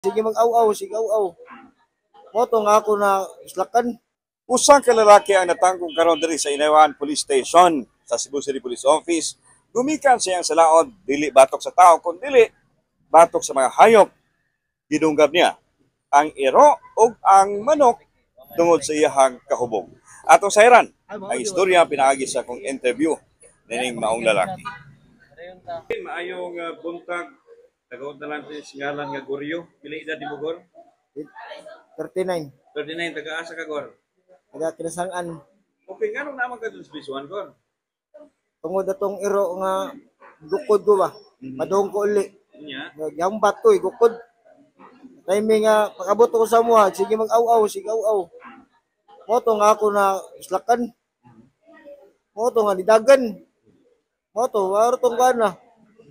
Sige mag-aw-aw, sige aw-aw. Mao to nga ako na islakan. Usa ka lalaki ang natanggong karon diri sa Inayawan Police Station sa Cebu City Police Office. Gumikan siyang sa laod, dili batok sa tao kun dili batok sa mga hayop. Gidunggab niya ang iro ug ang manok tungod sa iyahang kahubog. Atong sayran ang istorya pinaagi sa akong interview nining maong lalaki. Maayong buntag. Tagawag na lang sa ngalan nga Goryo. Pila edad ni Bogor? 39. 39, taga-asa ka, Gor? Taga Kinasangan. Okay, nganong naman ka dun sa Bisuan, Gor? Tungod atong iro nga gukod ko ba. Padung ko uli. Nya. Nagyambat ko, eh, gukod. Timing nga pakabot ko sa muha, sige mag-aw-aw, sige aw-aw. Mao to nga ako na islakan. Mao to nga nidagan. Mao to, waro tong kuan na.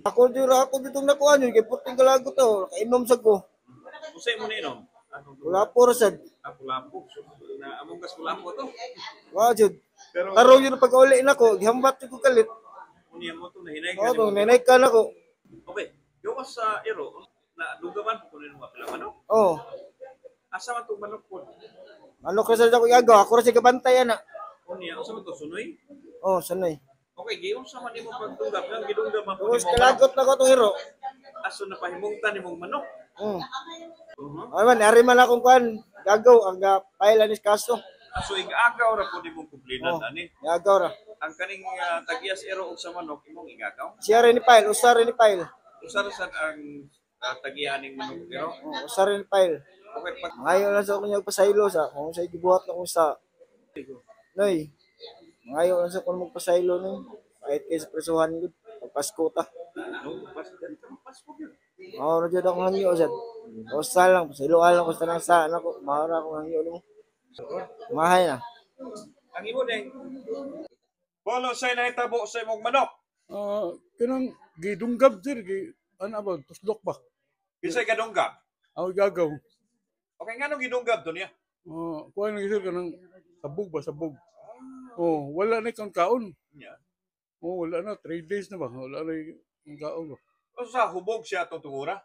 Ako di ra ako ditong nakuan yun, kay puting kalagot to, kainom sad ko. Usay mo na inom? Anong Wala po ra sad. Ah, kulapo. Na among gas kulapo to. Wa jud. Pero Karon yun pag uli nako, gihambat ko kalit. Unya mo to nahinay Mao ka. to nanay ka nako. Okay, gawas sa iro na dugaman po kunin mo pila manok. Oh. Asa man tong manok po? Ano ka sa ako igagaw? Ako ra siya gabantay ana. Unya usa man to sunoy? Oh, sanay. Okay, giyon sa man imong pagdunggab nang gidunggab man po Tapos nimo manok. kalagot na ko itong hero. Aso na pahimungtan nimong manok. Ay man, ari man akong kuan. Gagaw ang file anis kaso. Aso igagaw ra po nimong kumplinan Oh. ani. Gagaw ra. Ang kaning tagiyas iro og sa manok imong igagaw. Siya rin ni file, usa rin ni file. Usa ra sad ang tagiya ning manok iro. Oh, usa rin ni file. Okay, pag Mangayo lang sa akong pasaylo sa kung sa gibuhat na kung sa Noy. Mangayo lang sa kung magpasaylo noy. Kahit kay sa presuhan gud, pagpasko ta. No, pas dali ka magpasko gyud. Mao ra jud akong hangyo sad. Usa lang, pasaylo lang ko sa nang sa nako, mao ra akong hangyo nimo. Mahay na. Ang imo deng Bolo say nahitabo sa imong manok. Ah, kanang gidunggab, sir, gi ano ba, tuslok ba? Kinsay kadunggab? Ako gagaw. Okay, nganong gidunggab to niya? Ah, kuha na sir kanang sabog ba, sabog. Oh, wala na kang kaon. Nya. Oh, wala na 3 days na ba? Wala na yung kaon ba. O sa hubog siya atong tungura?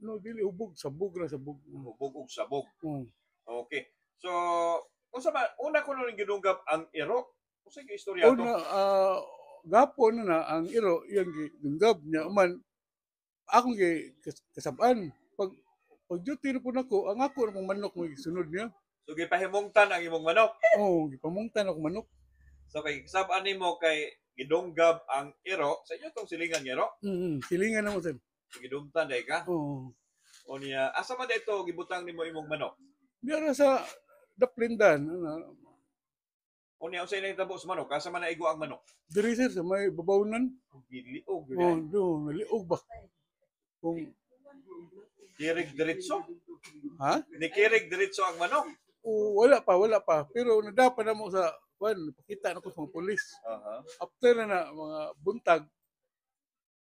No, dili hubog, sabog ra sabog. Hubog og sabog. Oh. Okay. So, unsa ba una ko nung gidunggab ang iro? Unsa gyud istorya to? Una, gapon na na ang iro iyang gidunggab niya man akong gi kasab-an. Pag duty na po nako, ang ako na pong manok mo sunod niya. So gipahimungtan ang imong manok. Oh, gipamungtan ako manok. So kay sab-an nimo kay gidunggab ang iro sa inyo tong silingan nga iro. Silingan na mo, sir. So, gidumtan day ka. Oh. O niya, asa man dito gibutang nimo imong manok? Diara sa Daplindan, ano, O niya, unsay nahitabo sa manok? Asa man naigo ang manok? diri, sir, sa may babawnan. Giliog gyud. Oh, do, naliog ba? Kung Kirig diretso. Ha? Nikirig diretso ang manok. Oh, wala pa, wala pa. Pero nadapa na mo sa kwan, pakita na ko sa mga pulis. After na na mga buntag,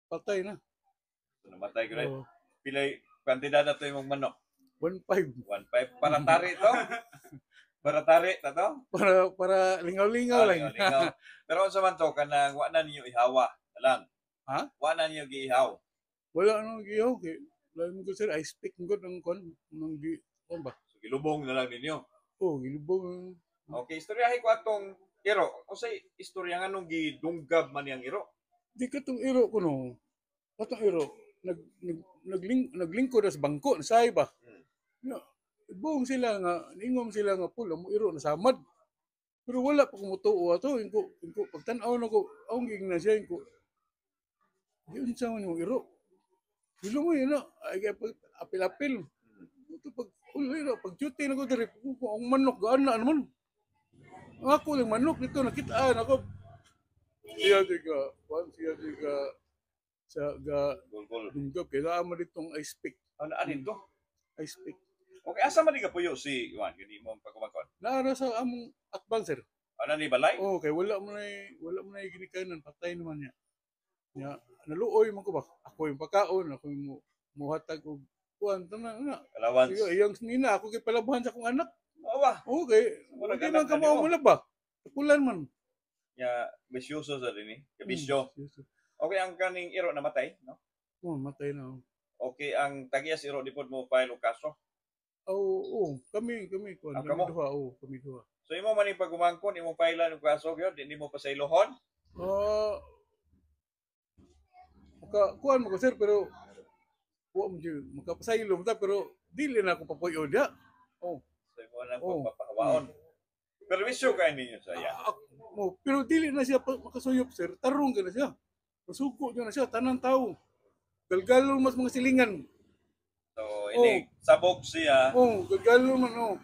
patay na. So, namatay ko rin. Oh, Pilay kantidad na to imong manok? 1.5. 1.5 para tari to. Para tari ta to. Para lingaw-lingaw Ah, lang. lingaw-lingaw. Pero unsa man to kanang wa na ninyo ihawa lang. Ha? Wa na ninyo giihaw. Wala nang giyaw kay lain ko, sir, I speak good ang kwan nang gi kwan ba? So gilubong na lang ninyo. Oh, gilubong. Okay, istoryahe ko atong iro. Unsay istorya nganong gidunggab man niyang iro? Di katong iro ko no. Katong iro naglingkod sa bangko nasay ba. Ya, buong sila nga ingom sila nga pula mo iro nasamad. Pero wala pa kumutuo ato ingko pagtan-aw nako awong giingnan siya ingko. Di unsa man yung iro. Dilo mo yun na ay kay pag apil-apil. Ito pag ulo iro pag duty na ko diri kung ang manok gaan na naman. Ang ako lang manok nito nakitaan ako. Siya di ka, kuan siya di ka sa ga Gulgol. dunggab kay naa man ditong ice pick, Ano anin to? Ice pick. Okay, asa man ni kapuyo si Juan gani mo pagkumakon? Naara sa among atbang, sir. Ano ni balay? Oh, kay wala mo na ginikanan, patay naman niya. Nya naluoy man ko ba? Ako yung pagkaon, ako yung muhatag og kuan tanan na. Allowance. Sige, iyang nina ako kay palabuhan sa akong anak. Oo ba? Okay, Wala wala ka man anak ka na nimo. mo ba? Kulan man. Nya bisyoso sa dinhi. Kabisyo. Bisyoso. Okay, ang kaning iro namatay, no? Oh, matay na. Oh. Okay, ang tag-iya sa iro di pod mo file og kaso. Oo, oh, kami kami kuan, Ah, kami kamo? Duha, oh, kami duha. So imo man ning pagumangkon, imong file og kaso gyud, di nimo pasaylohon. Ah, maka kuan mo ko, sir, pero wa mo jud makapasaylo ta, pero dili na ako papuyo dia. Oh. So imo nang pagpapahawaon. Permisyo kay ninyo sa iya. Ah, mo, pero dili na siya makasuyop, sir. Tarong ka na siya. Masuko na siya tanan tao. Galgalon mas mga silingan. So ini sabog siya. Oh, galgalon man, oh.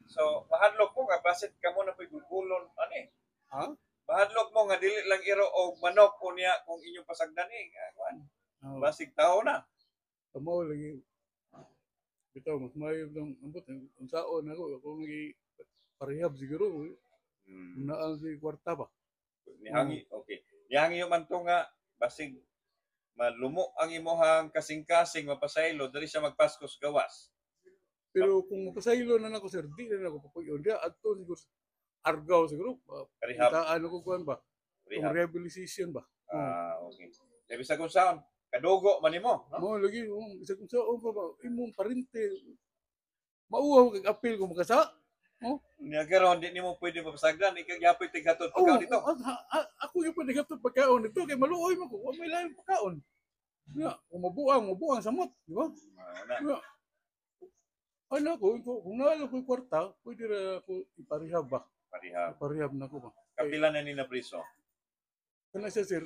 So mahadlok mo nga basit kamo na po'y gulgulon ani. Ha? Mahadlok mo nga dili lang iro og manok unya kung inyong pasagdan eh. Nga, kuan. Oh, Basig tao na. Kamo lagi. Bitaw, mas maayo lang ambot ang saon ako ako ngi parehab siguro. Naa si kwarta ba. Nihangi, okay. Nihangi man to nga basig malumo ang imuhang kasing-kasing mapasaylo diri siya magpaskos gawas. Pero kung mapasaylo na nako, sir, di na nako papuyo dia adto siguro sa Argao siguro. Rehab, Kitaan ako kuan ba? Kung rehab. rehabilitation ba? Ah, okay. Labi sa kung saan, kadugo man nimo, no? Mo lagi oh, isa kung saon pa ba imong parente. Mauwaw kag apil kung makasa. Nya karon di nimo pwede mapasagdan ikaw gyapoy tighatod Oh, pagkaon dito. Ako yung panigatod pagkaon dito kay maluoy man ko, wa may lain pagkaon. Ya, kung mabuang, mabuang samot, di ba? Ah, na. Ya. Ano ko, kung naalo ko kwarta, pwede ra ako iparehab ba? Parehab. Iparehab na ko ba? Kapila na ni na priso? Kana siya, sir,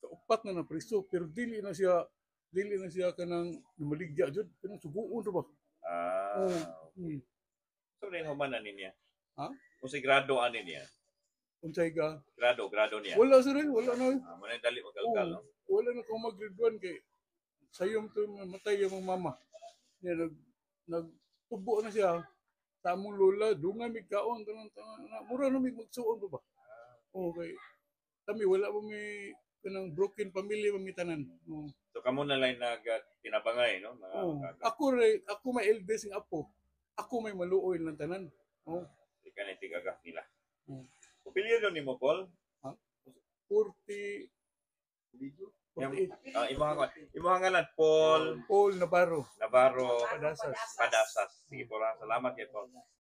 kaupat na na priso, pero dili na siya kanang namaligya jud, kanang suguon ra ba? Ah. Oh. So din human na niya. Ha? Kung si grado ani niya. Unsay ka? Grado, grado niya. Wala, sir, eh, wala na. Ah, mo na dali magalgal, no? Wala na ko mag-grade 1 kay sayom to matay yung mama. Niya nagtubo na siya sa among lola, dunga mig kaon kanang na, mura na mig magsuon pa ba. Okay. Kami wala pa may kanang broken family pa mi tanan. Oh. So kamo na lang nag tinabangay, no? Mga Oh. Ako re, ako may eldest ng apo. Ako may maluoy ng tanan. Oh. Ika na tigagak nila. Opinyon nimo, Paul? 40 48. Ah, imo ngalan Paul Paul Navarro Navarro Padasas. Padasas. Sige po, salamat kay Paul.